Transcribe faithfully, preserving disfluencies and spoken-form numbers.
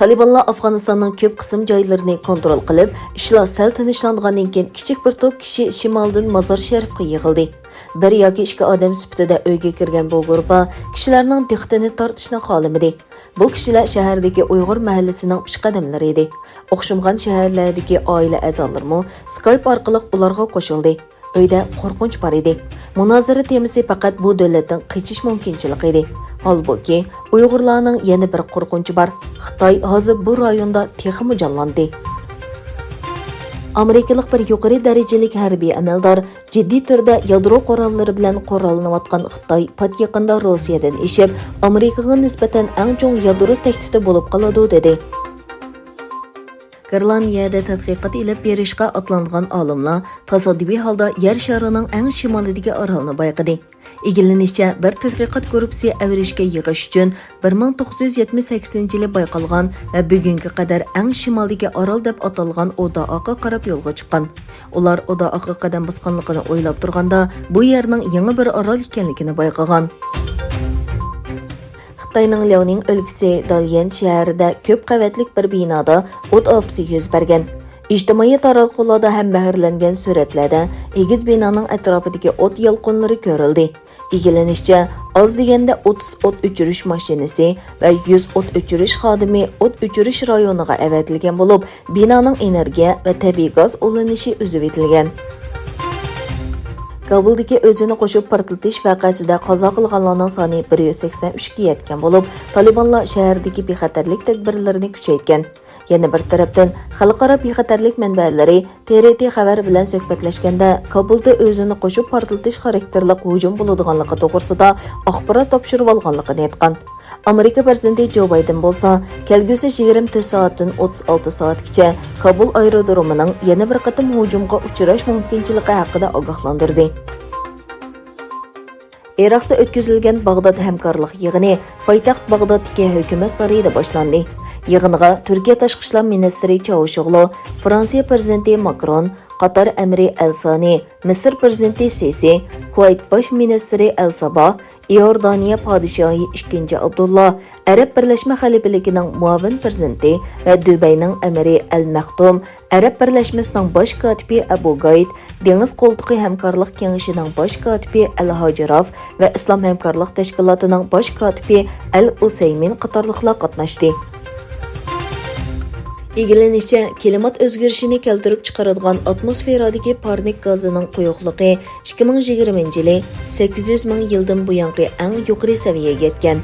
تالىبانلار ئافغانىستاننىڭ كۆپ قىسىم جايلىرىنى كونترول قىلىپ، ئىشلار سەل تىنچلاندىغاندىن كېيىن، كىچىك بىر توپ كىشى شىمالدىن مازار شەرىفقا يىغىلدى. بىر ياكى ئىككى ئادەم سۈپىتىدە ئۆيگە كىرگەن بۇ گۇرۇپپا كىشىلەرنىڭ دىققىتىنى تارتىشنى خالىمىدى. بۇ كىشىلەر شەھەردىكى ئۇيغۇر مەھەللىسىنىڭ پېشقەدەملىرى ئىدى. ئوخشىمىغان شەھەرلەردىكى ئائىلە ئەزالىرىمۇ سكايپ ئارقىلىق ئۇلارغا قوشۇلدى. ئۆيدە قورقۇنچ بار ئىدى. مۇنازىرە تېمىسى پەقەت بۇ دۆلەتتىن قېچىش مۇمكىنچىلىكى ئىدى. ھالبۇكى، ئۇيغۇرلارنىڭ يەنە بىر قورقۇنچى بار. خىتاي ھازىر بۇ رايوندا تېخىمۇ جانلاندى. ئامېرىكىلىق بىر يۇقىرى دەرىجىلىك ھەربىي ئەمەلدار جىددىي تۈردە يادرو قوراللىرى بىلەن قوراللىنىۋاتقان خىتاي پات يېقىندا روسىيەدىن ئېشىپ، ئامېرىكىغا نىسبەتەن ئەڭ چوڭ يادرو تەھدىتى بولۇپ قالىدۇ، دېدى. گرېنلاندىيەدە تەتقىقات ئېلىپ بېرىشقا ئاتلانغان ئالىملار تاسادىپىي ھالدا يەر شارىنىڭ ئەڭ شىمالىدىكى ئارالنى بايقىدى. ئىگىلىنىشىچە، بىر تەتقىقات گۇرۇپپىسى ئەۋرىشكە يىغىش ئۈچۈن بىر مىڭ توققۇز يۈز يەتمىش سەككىزىنچى يىلى بايقالغان ۋە بۈگۈنگە قەدەر ئەڭ شىمالدىكى ئارال دەپ ئاتالغان ئودائاققا قاراپ يولغا چىققان. ئۇلار ئودائاققا قەدەم باسقانلىقىنى ئويلاپ تۇرغاندا، بۇ يەرنىڭ يېڭى بىر ئارال ئىكەنلىكىنى بايقىغان. خىتاينىڭ لياۋنىڭ ئۆلكىسى داليەن شەھىرىدە كۆپ قەۋەتلىك بىر بىنادا ئوت ئاپىتى يۈز بەرگەن. ئىجتىمائىي تاراتقۇلاردا ھەممە ھۆرلەنگەن سۈرەتلەردە ئېگىز بىنانىڭ ئەتراپىدىكى ئوت يالقۇنلىرى كۆرۈلدى. ئىگىلىنىشىچە، ئاز دېگەندە ئوتتۇز ئوت ئۆچۈرۈش ماشىنىسى ۋە يۈز ئوت ئۆچۈرۈش خادىمى ئوت ئۆچۈرۈش رايونىغا ئەۋەتىلگەن بولۇپ، بىنانىڭ ئېنېرگىيە ۋە تەبىئىي گاز ئۇلىنىشى ئۈزۈۋېتىلگەن. كابۇلدىكى ئۆزىنى قوشۇپ پارتلىتىش ۋەقەسىدە قازا قىلغانلارنىڭ سانى بىر يۈز سەكسەن ئۈچكە يەتكەن بولۇپ، تالىبانلار شەھەردىكى بىخەتەرلىك تەدبىرلىرىنى كۈچەيتكەن. يەنە بىر تەرەپتىن، خەلقئارا بىخەتەرلىك مەنبەلىرى ت ر ت خەۋەر بىلەن سۆھبەتلەشكەندە، كابۇلدا ئۆزىنى قوشۇپ پارتلىتىش خاراكتېرلىق ھۇجۇم بولىدىغانلىقى توغرىسىدا ئاخبارات تاپشۇرۇۋالغانلىقىنى ئېيتقان. ئامېرىكا پىرېزىدېنتى جو بايدېن بولسا، كەلگۈسى يىگىرمە تۆت سائەتتىن ئوتتۇز ئالتە سائەتكىچە كابۇل ئايرودرومىنىڭ يەنە بىر قېتىم ھۇجۇمغا ئۇچراش مۇمكىنچىلىكى ھەققىدە ئاگاھلاندۇردى. ئىراقتا ئۆتكۈزۈلگەن باغداد ھەمكارلىق يىغىنى پايتەخت باغدادتىكى ھۆكۈمەت سارىيىدا باشلاندى. يىغىنغا تۈركىيە تاشقى ئىشلار مىنىستىرى چاۋۇشئوغلۇ، فرانسىيە پىرېزىدېنتى ماكرون، قاتار ئەمىرى ئەل سانى، مىسىر پىرېزىدېنتى سىسى، كۇۋەيت باش مىنىستىرى ئەل ساباھ، ئىئوردانىيە پادىشاھى ئىككىنچى ئابدۇللا، ئەرەب بىرلەشمە خەلىپىلىكىنىڭ مۇئاۋىن پىرېزىدېنتى ۋە دۇبەينىڭ ئەمىرى ئەل مەختۇم، ئەرەب بىرلەشمىسىنىڭ باش كاتىپى ئەبۇ گايت، دېڭىز قولتۇقى ھەمكارلىق كېڭىشىنىڭ باش كاتىپى ئەل ھاجراف ۋە ئىسلام ھەمكارلىق تەشكىلاتىنىڭ باش كاتىپى ئەل ئۇسەيمىن قاتارلىقلار قاتناشتى. ئىگىلىنىشىچە، كىلىمات ئۆزگىرىشىنى كەلتۈرۈپ چىقىرىدىغان ئاتموسفېرادىكى پارنىك گازىنىڭ قويۇقلۇقى ئىككى مىڭ يىگىرمىنچى يىلى سەككىز يۈز مىڭ يىلدىن بۇيانقى ئەڭ يۇقىرى سەۋىيەگە يەتكەن.